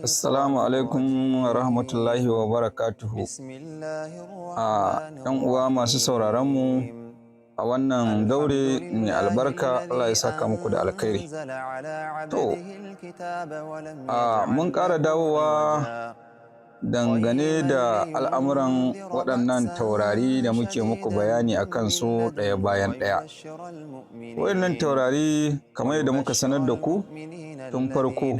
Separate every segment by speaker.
Speaker 1: Assalamu alaikum wa rahmatullahi wa barakatuhu. A ‘yan uwa masu sauraron mu a wannan daure mai albarka, Allah ya saka muku da alkhairi. To, a mun ƙara dawowa dangane da al'amuran waɗannan taurari da muke muku bayani a kansu ɗaya bayan ɗaya. Waɗannan taurari, kamar yadda muka sanar da ku tun farko,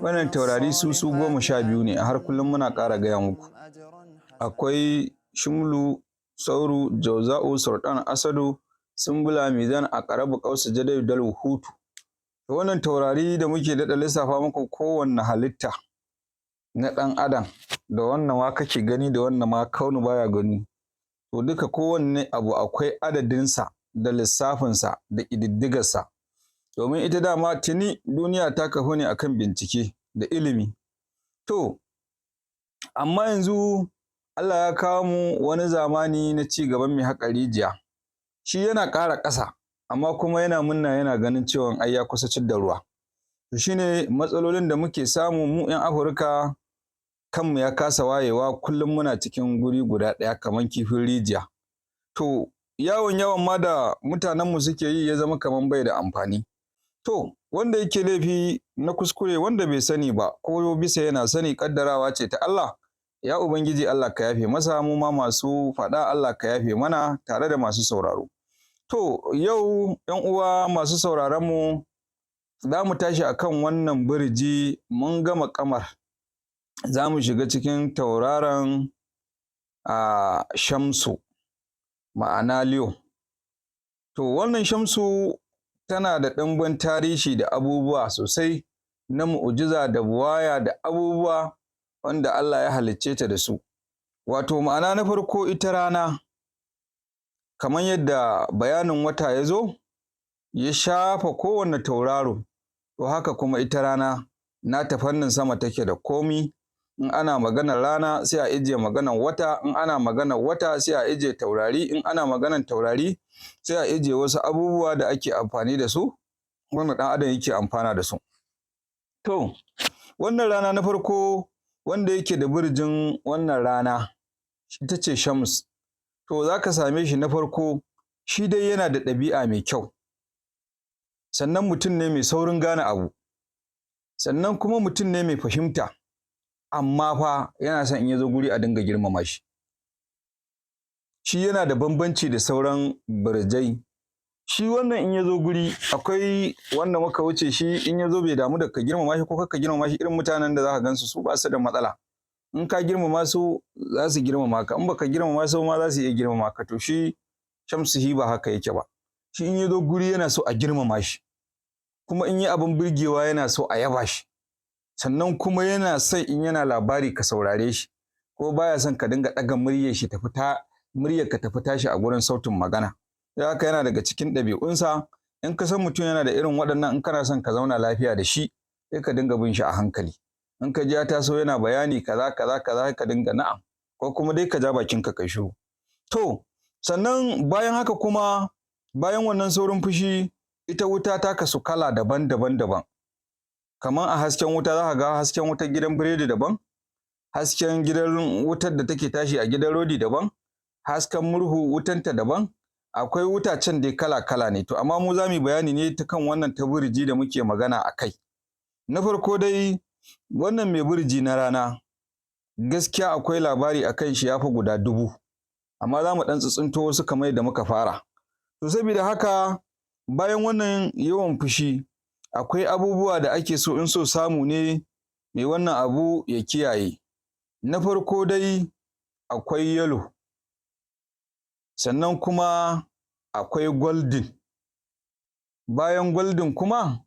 Speaker 1: wannan taurari su 12 ne. A har kullum muna ƙara gaya muku. Akwai Shumlu, Sauru, Jauza'u, Sultan, Asadu, Sumbula, Mizan, Aqrabu, Qausu, Jadayu, Dalwu, Hutu. Wannan taurari da muke daɗa lissafa muku, kowanne halitta na ɗan adam, da wannan ma kake gani, da wannan ma kaunu baya gani, to duka kowanne abu akwai adadinsa da lissafinsa da ƙididdigarsa, domin ita dama tuni duniya ta kafu ne akan bincike da ilimi. To, amma yanzu Allah ya kawo mu wani zamani na ci gaban mai haƙa rijiya, shi yana ƙara ƙasa, amma kuma yana munna, yana ganin cewa ai ya kusa cidda ruwa. To, shine matsalolin da muke samu mu 'yan Afirka, kanmu ya kasa wayewa, kullum muna cikin guri guda ɗaya kamar kifin rijiya. To, yawon yawan ma da mutanenmu suke yi ya zama kamar bai da amfani. To, wanda yake laifi na kuskure, wanda bai sani ba ko bisa yana sani, kaddarawa ce ta Allah. Ya Ubangiji Allah, ka yafe masa. Mu ma masu faɗa, Allah ka yafe mana tare da masu sauraro. To, yau, 'yan uwa masu sauraron mu, za mu tashi akan wannan burji. Mun gama kamar, za mu shiga cikin tauraron a Shamsu, ma'ana Leo. To, wannan Shamsu tana da ɗimbin tarihi da abubuwa sosai na mu'ujiza da buwaya da abubuwa wanda Allah ya halicce ta da su. Wato ma'ana na farko, ita rana, kamar yadda bayanin wata ya zo ya shafa kowane tauraro, to haka kuma ita rana nata fannin sama take da komi. In ana maganar rana, sai a ijiye maganar wata. In ana maganar wata, sai a ijiye taurari. In ana maganar taurari, sai a ijiye wasu abubuwa da ake amfani da su, wanda ɗan adam yake amfana da su. To, wannan rana na farko, wanda yake da burjin wannan rana, ita ce Shams, to za ka same shi na farko, shi dai yana da ɗabi'a mai kyau, sannan mutum ne mai saurin gane abu, sannan kuma mutum ne mai fahimta, amma fa yana son in ya zo guri a dinga girmama shi. Shi yana da bambanci da sauran burjai. Shi wannan in ya zo guri, akwai wanda muka wuce, shi in ya zo bai damu da ka girmama shi ko ka girmama shi. Irin mutanen da za ka gansu, su ba su da matsala. In ka girmama su, za su girmama ka. In baka girmama su ma, za su iya girmama ka. To, shi Shamsuhi ba haka yake ba. Shi in ya zo guri, yana so a girmama shi, kuma in yi abin burgewa, yana so a yaba shi, sannan kuma yana son in yana labari ka saurare shi, ko baya son ka dinga ɗaga muryar shi ta fita, muryar ka ta fita shi a gurin sautin magana. Da haka yana daga cikin ɗabi'unsa. In ka san mutum yana da irin waɗannan, in kana son ka zauna lafiya da shi, sai ka dinga bin shi a hankali. In ka ji ya taso yana bayani kaza kaza kaza, ka dinga na'am, ko kuma dai ka ja bakin ka kai shiru. To, sannan bayan haka kuma, bayan wannan saurin fushi, ita wuta ta kasu kala daban-daban daban. Kamar a hasken wuta, za ka ga hasken wutar gidan biredi daban, hasken gidan wutar da take tashi a gidan rodi daban, hasken murhu wutanta daban. Akwai wutacen dai kala-kala ne. To, amma mu za mu yi bayani ne ta kan wannan ta burji da muke magana a kai. Na farko dai, wannan mai burji na rana, gaskiya akwai labari a kan shi ya fi guda 1000, amma za mu ɗan tsitsinto wasu kamar yadda muka fara. To, saboda haka, bayan wannan yawan fushi, akwai abubuwa da ake so, in so samu ne, mai wannan abu ya kiyaye. Na farko dai akwai yellow, sannan kuma akwai golden. Bayan golden kuma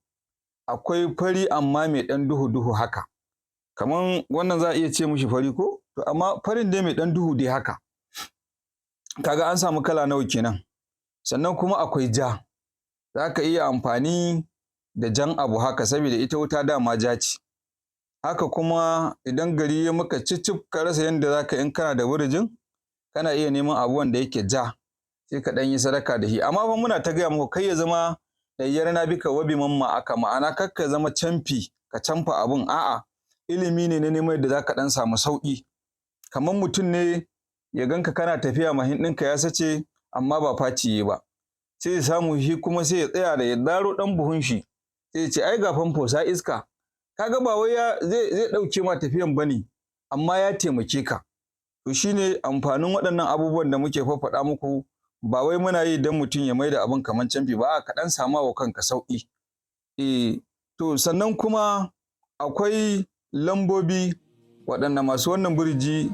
Speaker 1: akwai fari, amma mai ɗan duhu-duhu haka. Kaman wannan za a iya ce mishi fari ko? To, amma farin dai mai ɗan duhu dai haka. Kaga an samu kala nawa kenan? Sannan kuma akwai ja. Za ka iya amfani da jan abu haka, saboda ita wuta dama ja ce. Haka kuma idan gari ya maka cicif, ka rasa yadda za ka, in kana da burjin, kana iya neman abu wanda yake ja, sai ka ɗan yi sadaka da shi. Amma fa muna ta gaya muku, kai ya zama Ɗayyar na bika wabi mamma aka, ma'ana kakka zama camfi ka camfa abun, a'a, ilimi ne na neman yadda za ka ɗan samu sauƙi. Kamar mutum ne ya ganka kana tafiya, mahin ɗinka ya sace amma ba faciye ba, sai ya samu shi kuma sai ya tsaya da ya daro ɗan buhun shi, sai ya ce ai ga famfo sa iska. Kaga ba wai ya zai ɗauke ma tafiyan bane, amma ya taimake ka. To shine amfanin waɗannan abubuwan da muke faffaɗa muku. Ba wai muna yi don mutum ya maida abin kamar camfi ba, ka ɗan sama wa kanka sauƙi. To sannan kuma akwai lambobi waɗanda masu wannan burji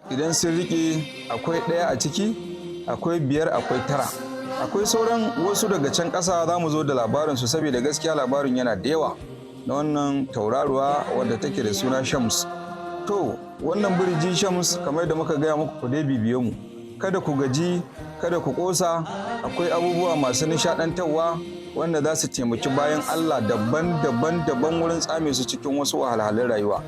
Speaker 1: idan sun riƙe, akwai 1 a ciki, akwai 5, akwai 9, akwai sauran wasu daga can ƙasa, za mu zo da labarinsu saboda gaskiya labarin yana da yawa na wannan tauraruwa wadda take da suna Shams. To wannan burji Shams, kamar yadda muka gaya muku, ku dai bibiye mu, kada ku gaji, kada ku ƙosa. Akwai abubuwa masu nishaɗantarwa wanda za su taimaki bayan Allah daban-daban daban wurin tsame su cikin wasu wahalhalun rayuwa.